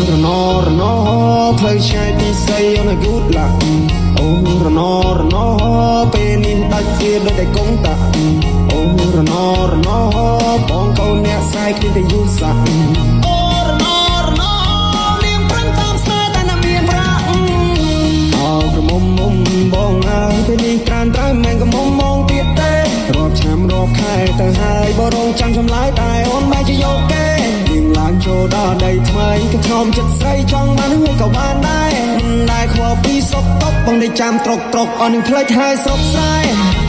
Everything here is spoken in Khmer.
រណរណផ្លូវឆ្ងាយពីស្រីអូនឲ្យ good luck អូរណរណពេលនេះដាច់វាដូចតែកុងតាក់អូរណរណបងកូនអ្នកស្រែកគ្មានតែយូសាក់អូរណរណលៀងប្រឹងតាមស្នេហ៍តែណាមានប្រាក់អោក្រមុំមុំបងអើយពេលនេះត្រានត្រៃមិនក៏មុំមងទៀតទេរាប់ឆ្នាំរាប់ខែទៅហើយបរងចាំចម្លើយតែអូនបែរជាយកគេលៀងឡើងចូលដល់ដីថ្មីក៏ខំចិត្តស្រីចង់បានហើយក៏បានដែរមិនដែលខ្វល់ពីសុកតុកបងដេកចាំត្រុកត្រុកអស់នឹងផ្លេចហើយស្រុកស្រែ។